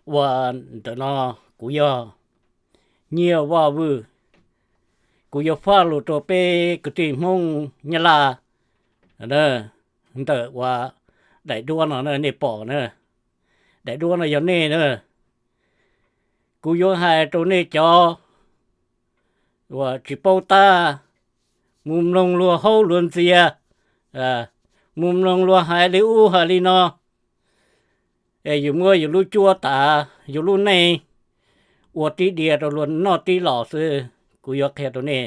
ua ntawm no kuv yog Nyiaj Vaj Vwj. Kuv yuav faj lus rau peb kwv tij Hmoob Nyab Laj ntawm uas daim duab no nej pom na, daim duab no yog nej na. Kuv yuav hais rau nej cov uas tsis paub tab, mus mloog luag haub luag ntxias, mus mloog luag hais li ub hais li no, es yus muab yus lub cuab tav, yus lub neej ua tib diav rau luag noj tib los xwb. Kuv yuav qhia rau nej.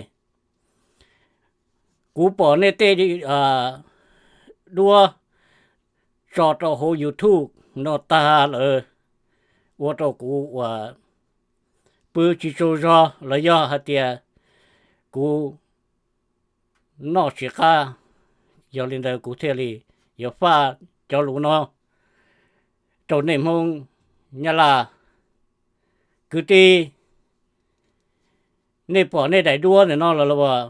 Kuv pom nej tej duab tso rau hauv YouTube no tag lawm, ua rau kuv uas pw tsis tsaug zog los yog hais tias kuv noj tsis qab. Yog li ntawd kuv thiaj li yuav faj cov lus no rau nej Hmoob Nyab Laj. Kwv tij, nej pom nej daim duab ntawm no los as?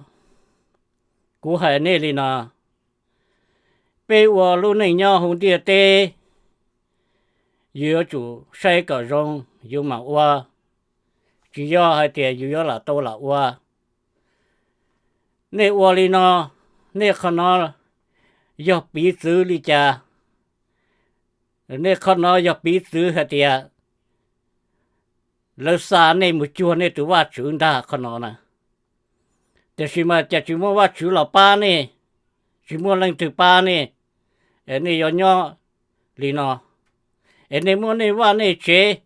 Kuv hais nej li no, peb ua lub neej nyob hauv ntiaj teb, yus yuav tsum saib kom zoo yus mam ua, tsis yog hais tias yus yuav lam tau lam ua. Nej ua li no, nej qhov no yog piv txwv li cas? Nej qhov no yog piv txwv hais tias lawv xa nej mus cuag nej tus Vajtswv ntag qhov no na. Tiam sis mas cas tsis muaj Vajtswv los pab nej, tsis muaj leej twg pab nej, es nej yuav nyob li no, es nej muab nej vaj nej tsev,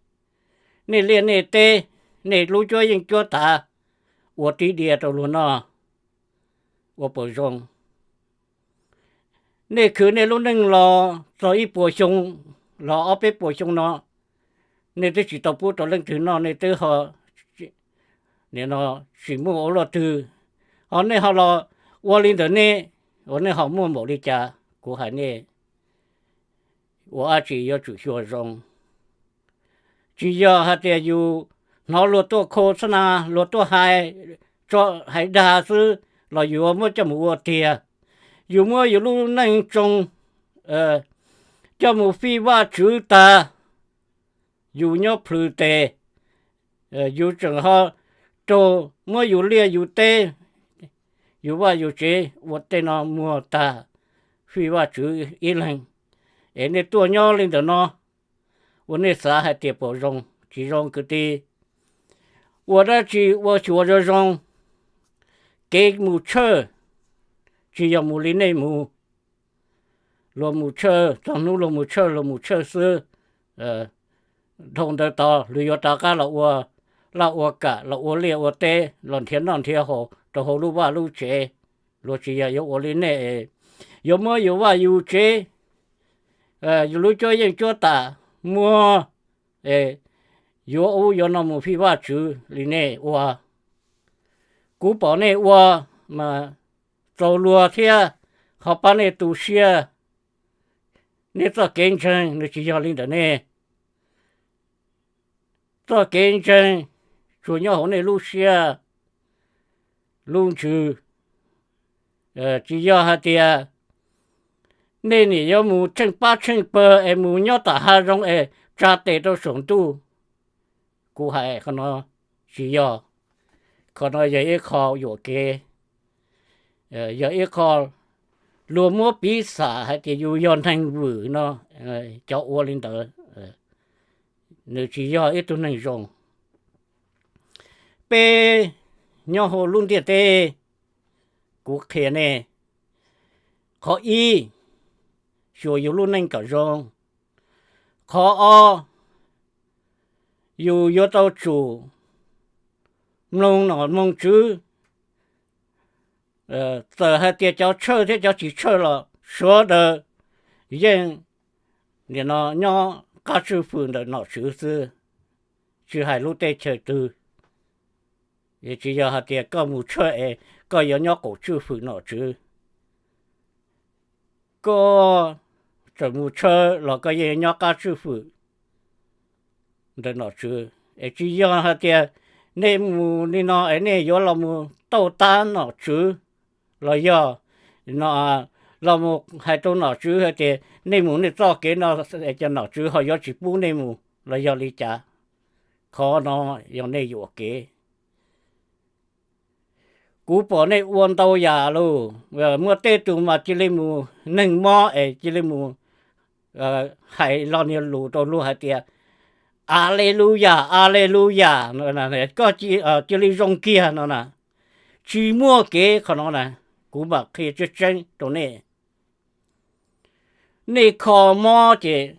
nej liaj nej teb, nej lub cuab yeej cuab tav ua tib diav rau luag noj, ua puas zoo? Nej khwv nej lub neej los txog ib puas xyoo los ob peb puas xyoo no, nej twb tsis tau pub rau leej twg noj, nej twb ho tsis muaj ua luaj twg, ho nej ho los ua li ntawd ne, uas nej ho muaj npaum li cas? Kuv hais nej, ua dab tsi yuav tsum xyuas zoo. Tsis yog hais tias yus hnov luag tuaj khau xab na, luag tuaj hais, tso hais dag xwb los yus yuav muab coj mus ua tiag. Yus muab yus lub neej tsoo coj mus fij Vajtswv tag, yus nyob plhws tes, yus tseem ho raug muab yus liaj yus teb, yus vaj yus tsev ua tej no muag tag fij Vajtswv ib leeg, es nej tuaj nyob li ntawm no, ua nej xav hais tias puas zoo? Tsis zoo kwv tij. Ua dab tsi ua xyuas zoo zoo. Kev mus tshawj tsis yog mus li nej mus. Luag mus tshawj, txog hnub luag mus tshawj, luag mus tshawj xwb. Dhau ntawd tod luag yuav rov qab los ua laj ua kam, los ua liaj ua teb, los nrhiav noj nrhiav haus rau hauv lub vaj lub tsev. Luag tsis yog yuav ua li nej, yuav muab yus vaj yus tsev, yus lub cuab yeej cuab tam muag, yuav ub yuav no mus fij Vajtswv li nej ua. Kuv pom nej ua mas txaus luag thiab, ho pab nej tu siab. Nej txoj kev ntseeg nws tsis yog li ntawm nej. Txoj kev ntseeg tsuas nyob hauv nej lub siab lub ntsws. Tsis yog hais tias nej nim yuav mus tsheej pab tsheej pawg es mus nyob tom hav zoov es tsa tes rau saum ntuj. Kuv hais qhov no tsis yog. Qhov no yog ib qho yuam kev, yog ib qho luag muab piv xam hais tias yus yog neeg vwm no. Cov ua li ntawd nws tsis yog ib tug neeg zoo. Peb nyob hauv lub ntiaj teb, kuv qhia nej, qhov ib, xyuas yus lub neej kom zoo. Qhov ob, yus yuav tau tsum mloog nom mloog tswv. Txawm hais tias cov tshawj thiab cov tsis tshawj los sawv daws yeej nim no nyob qab tswj fwm ntawm nom tswv xwb, tsis hais lub teb chaws twg. Tsis yog hais tias koj mus tshawj es koj yuav nyob qaum tswj fwm nom tswv. Koj tseem mus tshawj los koj yeej nyob qab tswj fwm ntawm nom tswv. Es tsis yog hais tias nej mus li no es nej yuav los mus tauj tab nom tswv, los yog no los mus hais rau nom tswv hais tias nej mus nej txoj kev no es cov nom tswv ho yuav tsis pub nej mus. los yog li cas? Qhov no yog nej yuam kev. Kuv pom nej ua ntau yam lus, muaj tej tus mas cia li mus neeg mob es cia li mus hais los niag lus rau luag hais tias Aleluyas, Aleluyas, koj cia li zoo kiag no na. Tsis muaj kev qhov no na. Kuv mam qhia tseeb tseeb rau nej. Nej kho mob ces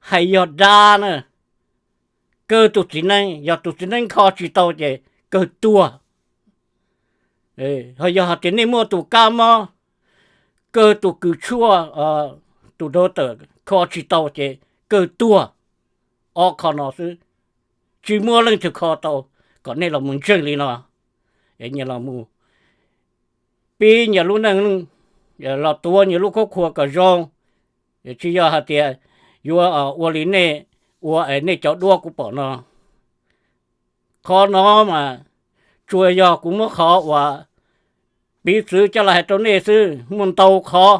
hais yog dab na, kawg tus txiv neeb, yog tus txiv neeb kho tsis tau ces kawg tuag. Ho yog hais tias nej muaj tus kab mob, kawg tus kws tshuaj, tus dab tawm kho tsis tau ces kawg tuag. Ob qho no xwb, tsis muaj leej twg kho tau. Kom nej los mus ntseeg li no, nyias los mus pib nyias lub neej, los tuav nyias lub khuab khua kom zoo. Tsis yog hais tias yuav ua li nej ua es nej cov duab kuv pom no. Qhov no mas tsuas yog kuv muab qhov uas piv txwv coj los hais rau nej xwb, muaj ntau qhov.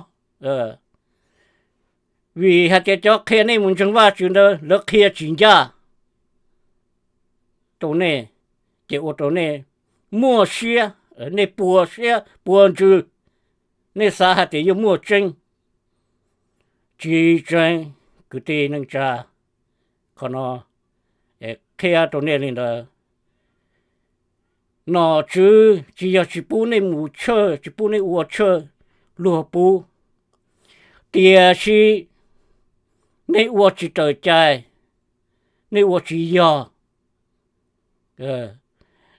Vim hais tias cov qhia nej mus ntseeg Vajtswv ntawd lawv qhia tsis ncaj rau nej, ces ua rau nej muaj siab, nej puas siab puas ntsws, nej xav hais tias yuav muaj tseeb. Tsis tseeb, kwv tij neej tsa. Qhov no qhia rau nej li ntawd. Nom tswv tsis yog tsis pub nej mus church, tsis pub nej ua church, luag pub, tiam sis nej ua tsis raws cai, nej ua tsis yog.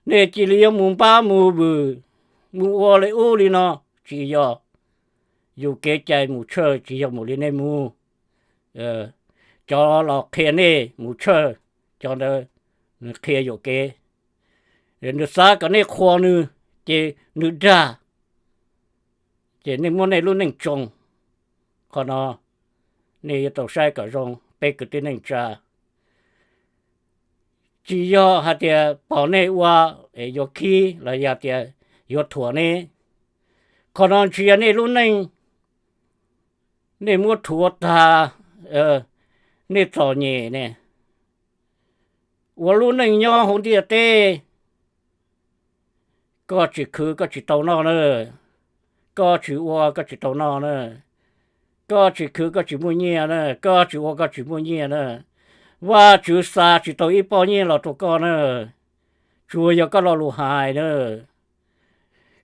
Nej cia li yuav mus npab mus vwm, mus ua li ub li no, tsis yog. Yus kev cai mus church tsis yog mus li nej mus. Cov los qhia nej mus church, cov ntawd nws qhia yuam kev, nws xav kom nej qhuas nws, ces nws dag, ces nej muab nej lub neej tsoo. Qhov no nej yuav tau saib kom zoo peb kwv tij neej tsa. Tsis yog hais tias pom nej ua es yuav khib los yog tias yuav thuam nej. Qhov no tsis yog nej lub neej, nej muab rhuav tag nej txom nyem ne. Ua lub neej nyob hauv ntiaj teb, koj tsis khwv koj tsis tau noj na, koj tsis ua koj tsis tau noj na, koj tsis khwv koj tsis muaj nyiaj na, koj tsis ua koj tsis muaj nyiaj na. Vajtswv xa tsis tau ib pob nyiaj los rau koj na, tsuas yog koj lo lus hais na.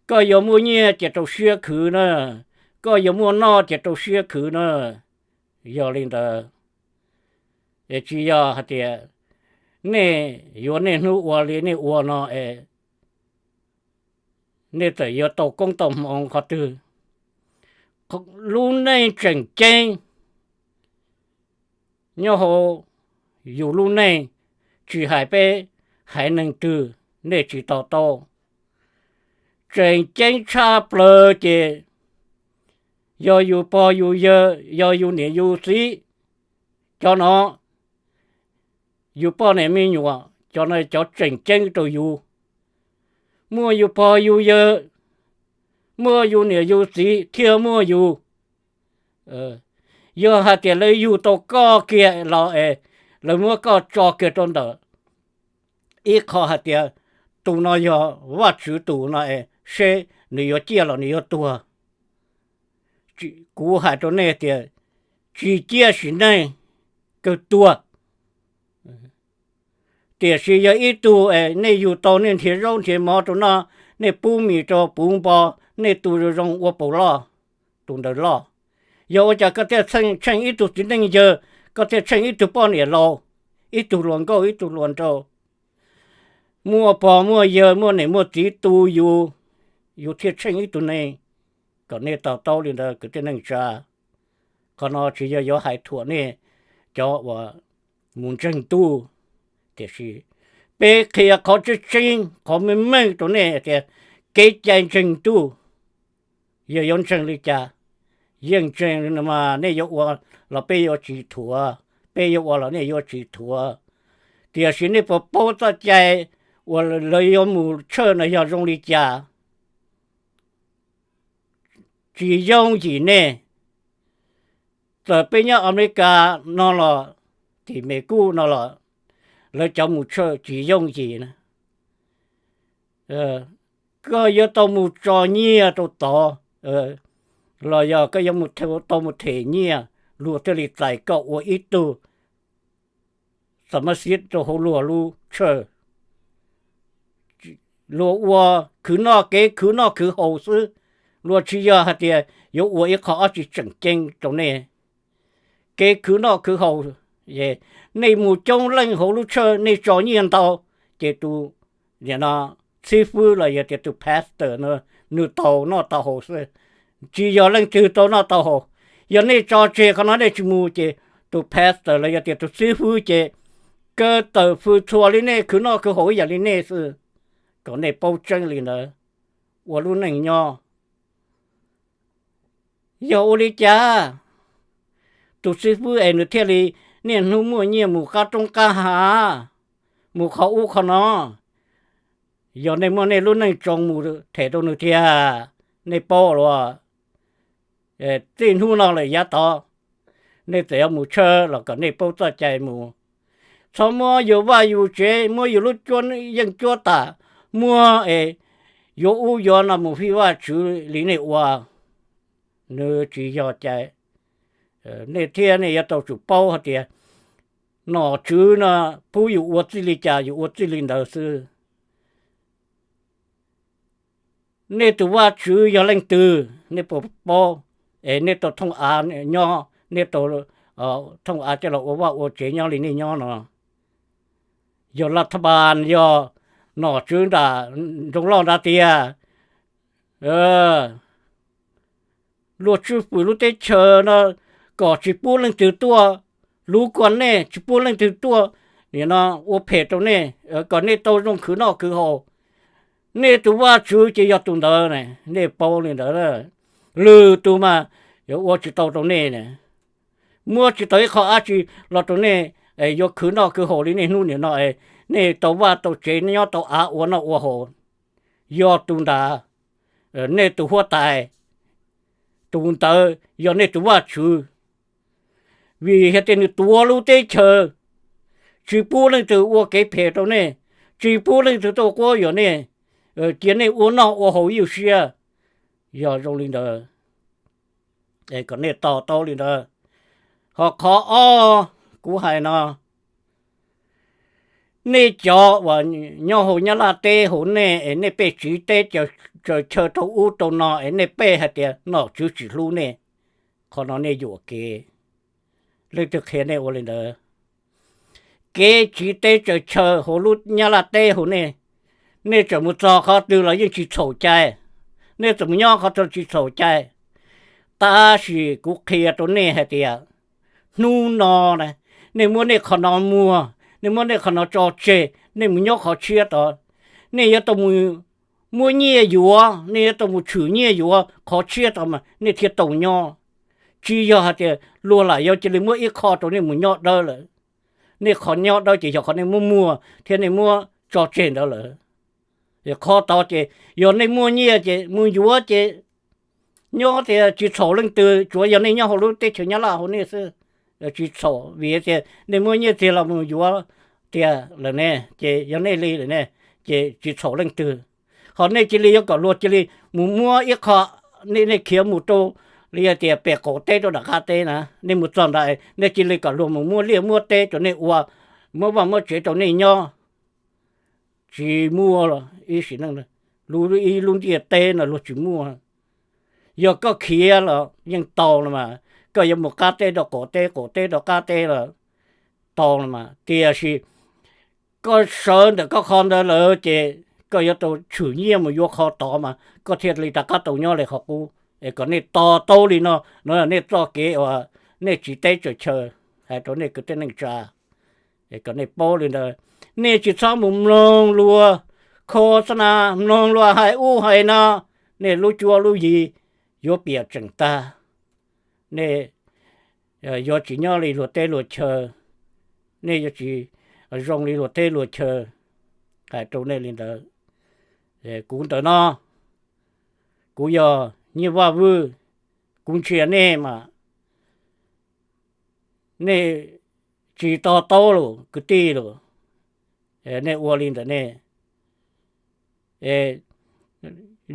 Koj yuav muaj nyiaj ces rau siab khwv na, koj yuav muaj noj ces rau siab khwv na. Yog li ntawd, es tsis yog hais tias nej yuav niaj hnub ua li nej ua no es nej txawm yuav tau koob tau hmoov qhov twg. Lub neej tseem ceeb nyob hauv yus lub neej, tsis hais peb haiv neeg twg, nej tsis to taub. Tseem ceeb tshaj plaws ces yog yus pog yus yawg, yog yus niam yus txiv, cov no, yus poj niam me nyuam, cov no cov tseem ceeb rau yus. Muaj yus pog yus yawg, muaj yus niam yus txiv thiaj muaj yus. Yog hais tias lawv yug tau koj kiag los es lawv muab koj tso kiag rau ntawm ib qho hais tias tus no yog Vajtswv tus no es seb nws yuav ciaj los nws yuav tuag. Kuv hais rau nej tias tsis ciaj sim neej, kawg tuag. Tiam sis yog ib tug es nej yug tau nej nrhiav zaub nrhiav mov rau noj, nej pub mis rau puv npo, nej tu zoo zoo ua paus loj, tus ntawd loj. Yog ua cas koj thiaj tsheej ib tug txiv neej yawg, koj thiaj tsheej ib tug poj niam laus, ib tug hluas nkauj ib tug hluas nraug, muaj pog muaj yawg muaj niam muaj txiv tu yus, yus thiaj tsheej ib tug neeg. Kom nej to taub li ntawd kwv tij neej tsa. Qhov no tsis yog yuav hais thuam nej cov uas mus ntseeg ntuj, tiam sis peb qhia qhov tseeb tseeb qhov meej meej rau nej tias kev cai ntseeg ntuj yog yuav ntseeg li cas. Yeej ntseeg mas nej yuav ua los peb yuav tsis thuam, peb yuav ua los nej yuav tsis thuam. Tiam sis nej puas paub txoj cai uas lawv yuav mus church no yog zoo li cas? Tsis yooj yim nej. Txawm peb nyob Amelikas no los tim Mes Kuj no los lawv cov mus tshawj tsis yooj yim na. Koj yuav tau mus tso nyiaj rau tod, los yog koj yuav mus tau mus them nyiaj, luag thiaj li txais koj ua ib tug xam mab xiab rau hauv luag lub tshawj. Luag ua khwv noj, kev khwv noj khwv haus xwb, luag tsis yog hais tias yuav ua ib qho ob tsi tseem ceeb rau nej. Kev khwv noj khwv haus, nej mus coob leej hauv lub tshawj, nej tso nyiaj ntau, ces tus, no, xib fwb los yog tias tus pastor no, nws tau noj tau haus xwb, tsis yog leej twg tau noj tau haus. Yog nej tso tseg qhov no nej tsis mus ces tus pastor los yog tias tus xib fwb ces kaw tawm fws txhua li nej, khwv noj khwv haus ib yam li nej xwb, kom nej paub tseeb li ntawd. Ua lub neej nyob, yog ua li cas tus xib fwb es nws thiaj li niaj hnub muaj nyiaj mus qab roob qab hav, mus qhov ub qhov no? Yog nej muab nej lub neej tsoo mus them rau nws tiag, nej paub los, txij hnub no lawm yav tod, nej txawm yuav mus tshawj los kom nej paub txoj cai mus. Txhob muab yus vaj yus tsev, muab yus lub cuab yeej cuab tam, muab es yuav ub yuav no mus fij Vajtswv li nej ua, nws tsis yog cai. Nej thiab nej yuav tau tsum paub hais tias nom tswv no pub yus ua txij li cas yus ua txij li ntawd xwb. Nej tus Vajtswv yog leej twg nej puas paub? Es nej tau thooj av nyob, nej tau thooj av coj los ua vaj ua tsev nyob li nej nyob no. Yog las thas npas, yog nom tswv nram nroog loj nrad tiag, luag tswj fwm lub teb chaws no kom tsis pub leej twg tuaj luv kua nej, tsis pub leej twg tuaj, nim no ua phem rau nej, kom nej tau zoo khwv noj khwv haus. Nej tus Vajtswv ces yog tus ntawd, nej paub li ntawd. Lwm tus mas yuav ua tsis tau rau nej, muab tsis tau ib qho dab tsi los rau nej yuav khwv noj khwv haus li nej hnub nim no, nej tau vaj tau tsev nyob, tau av ua noj ua haus. Yog tus ntawd, nej tus huab tais, tus ntawd yog nej tus Vajtswv. Vim hais tias nws tuav lub teb chaws, tsis pub leej twg ua kev phem rau nej, tsis pub leej twg tuaj quab yuam nej, cia nej ua noj ua haus ywj siab. Yog zoo li ntawd, kom nej to taub li ntawd. Ho qhov ob kuv hais no, nej cov uas nyob hauv Nyab Laj teb hauv nej es nej pheej tsiv teb tsaws chaw rau ub rau no es nej pheej hais tias nom tswv tsis hlub nej, qhov no nej yuam kev. Leej twg qhia nej ua li ntawd? Kev tsiv teb tsaws chaw hauv lub Nyab Laj teb hauv nej, nej txawm mus txog qhov twg los yeej tsis txhaum cai. Nej txawm mus nyob qhov twg tsis txhaum cai. Tab sis kuv qhia rau nej hais tias, hnub no na, nej muab nej qhov no muag, nej muab nej qhov no tso tseg, nej mus nyob qhov tshiab tod. Nej yuav tau mus muab nyiaj yuav, nej yuav tau mus tshwm nyiaj yuav qhov tshiab tod mas nej thiaj tau nyob. Tsis yog hais tias luag lam yuav cia li muab ib qho rau nej mus nyob dawb lawm. Nej qhov nyob dawb ces yog qhov nej muab muag thiab nej muab tso tseg ntawd lawm. Qhov tod ces yog nej muaj nyiaj ces mus yuav ces nyob tias tsis txhaum leej twg, tsuav yog nej nyob hauv lub teb chaws Nyab Laj hauv nej xwb. Tsis txhaum vim tias nej muaj nyiaj tiag los mus yuav tiag lawm ne, ces yog nej li lawm ne, ces tsis txhaum leej twg. Ho nej cia li yuav kom luag cia li mus muab ib qho, nej khiav mus rau li hais tias pem qaum teb rau nram qab teb na, nej mus txog nrad nej cia li kom luag mus muab liaj muab teb rau nej ua, muab vaj muab tsev rau nej nyob. Tsis muaj ib sim neej, lub ib lub ntiaj teb no luag tsis muaj. Yog koj khiav los yeej tau los mas, koj yuav mus qab teb rau qaum teb, qaum teb rau qab teb los tau los mas, tiam sis koj sawv ntawm koj qhov ntawd lawm ces koj yuav tau tshwm nyiaj mus yuav qhov tod mas koj thiaj li rov qab tau nyob li qhov qub. Es kom nej to taub li no, no nej txoj kev uas nej tsiv teb tsaws chaw, hais rau nej kwv tij neej tsa, kom nej paub li ntawd. Nej tsis txhob mus mloog luag kho xab na, mloog luag hais ub hais no, nej lub cuab lub yig yuav piam tseem tag. Nej yuav tsis nyob li luag teb luag chaw, nej yuav tsis zoo li luag teb luag chaw. Hais rau nej li ntawd. Kuv ntawm no, kuv yog Nyiaj Vaj Vwj, kuv ntsia nej mas nej tsis to taub lus kwv tij lus. Nej ua li ntawm nej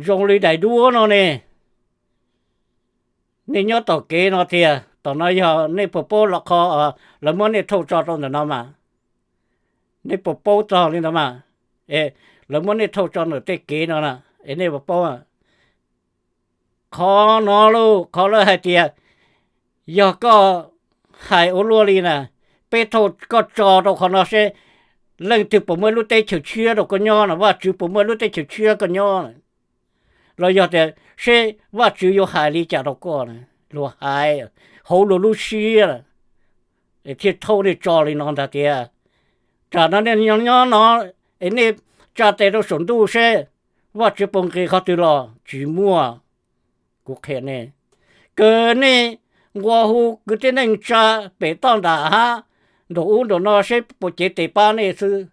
zoo li daim duab no ne. Nej nyob tom kev no tiag, tom no yog nej puas paub los qhov lawv muab nej thauj tso rau ntawm no mas, nej puas paub txog li ntawd mas, es lawv muab nej thauj tso ntawm tej kev no na, es nej puas paub? Qhov no lauj, qhov lawv hais tias yog koj hais ua luaj li na, peb thauj koj tso rau qhov no seb leej twg puas muaj lub teb chaws tshiab rau koj nyob no, Vajtswv puas muaj lub teb chaws tshiab koj nyob no, los yog tias seb Vajtswv yuav hais li cas rau koj na, luag hais hauv luag lub siab, es thiaj thauj nej tso li no ntag tiag. Tsam no nej nyob no es nej tsa tes rau saum ntuj seb Vajtswv puas nqis qhov twg los tsis muaj. Kuv qhia nej, kawg nej nqua hu kwv tij neej tsa pem toj nram hab nraum ub nraum no seb puas cev tes pab nej xwb,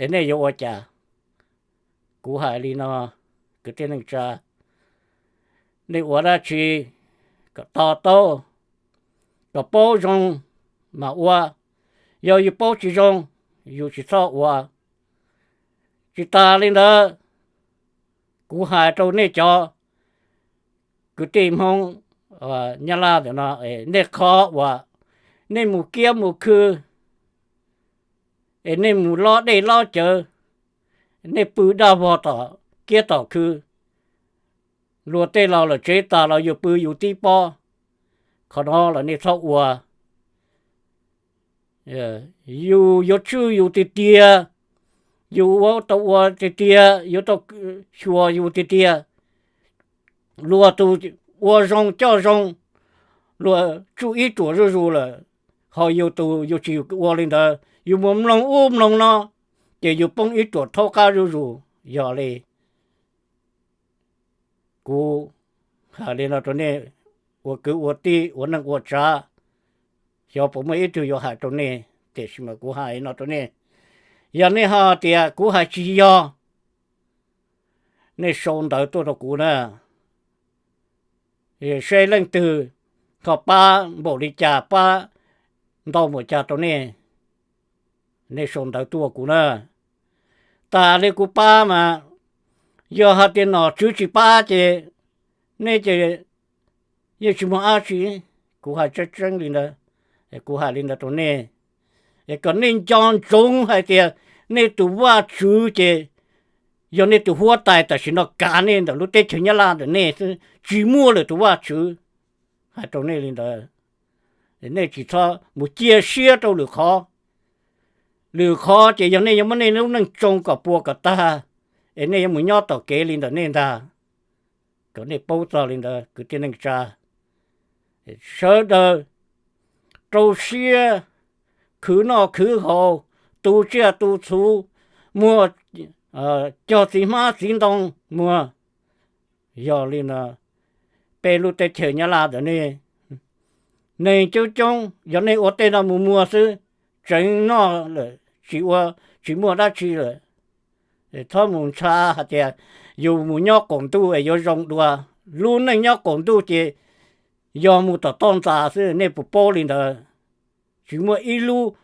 es nej yuav ua cas? Kuv hais li no, kwv tij neej tsa, nej ua dab tsi kom to taub, kom paub zoo mas ua, yog yus paub tsis zoo, yus tsis txhob ua. Tsis tas li ntawd, kuv hais rau nej cov kwv tij Hmoob Nyab Laj ntawm no, nej qhov uas nej mus kiab mus khw, es nej mus lob dej lob cawv, nej pw daj vog tom kiab tom khw, luag tej laus lawm tsev tas los yus pw yus tib pob, qhov no los nej txhob ua. Yus yuav tswj yus tiag tiag, yus ua tau ua tiag tiag, yuav tau xyuas yus tiag tiag. Luag tus ua zoo coj zoo, luag tsuj ib ruam zuj zus lawm, ho yus tus yus tsis ua li ntawd, yus mus mloog ub mloog no, ces yus poob ib ruam thaub qab zuj zus. Yog li kuv hais li no rau nej ua kwv ua tij ua neej ua tsav, xyov puas muaj ib tug yuav hais rau nej, tiam sis mas kuv hais li no rau nej. Yog nej ho tias kuv hais tsis yog, nej sau ntawv tuaj rau kuv na, seb leej twg ho pab npaum li cas, pab ntau npaum cas rau nej, nej sau ntawv tuaj kuv na. Tas li kuv pab mas, yog hais tias nom tswv tsis pab ces nej ces yeej tsis muaj dab tsi. Kuv hais tseeb tseeb li ntawd, kuv hais li ntawd rau nej, es kom nej nco ntsoov hais tias nej tus Vajtswv ces yog nej tus huab tais tam sim no kav nej ntawm lub teb chaws Nyab Laj ntawm nej xwb, tsis muaj lwm tus Vajtswv. Hais rau nej li ntawd, nej tsis txhob mus cia siab rau lwm qhov. Lwm qhov ces yog nej yuav muab nej lub neej tsoo kom puas kom tag, es nej yuav mus nyob tom kev li ntawm nej ntag. Kom nej paub txog li ntawd kwv tij neej tsa, sawv daws rau siab khwv noj khwv haus, tu tsiaj tu txhuv, muag cog txiv hmab txiv ntoo muag. Yog li no, peb lub teb chaws Nyab Laj ntawm nej, neeg coob coob, yog nej ua tej no mus muag xwb, tseev noj lawm tsis ua, tsis muaj dab tsi lawm. Txhob mus ntshaw hais tias yus mus nyob qaum ntuj es yuav zoo dua. Lub neej nyob qaum ntuj ces yog mus tom toj ntxas xwb, nej puas paub li ntawd? Tsis muaj ib lub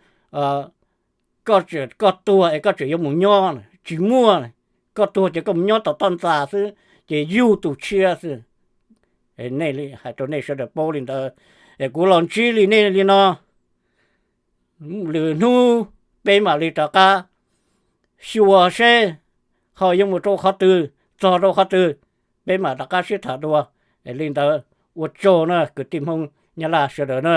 koj tuag es koj tseem yuav mus nyob, tsis muaj. Koj tuag ces koj mus nyob tom toj ntxas xwb, ces yug tus tshiab xwb. Nej, hais rau nej sawv daws paub li ntawd, es kuv los ntsib li nej li no, lwm hnub peb mam li rov qab xyuas seb ho yuav mus rau qhov twg, txog rau qhov twg, peb mam rov qab sib tham dua. Li ntawd, ua tsaug na kwv tij Hmoob Nyab Laj sawv daws na.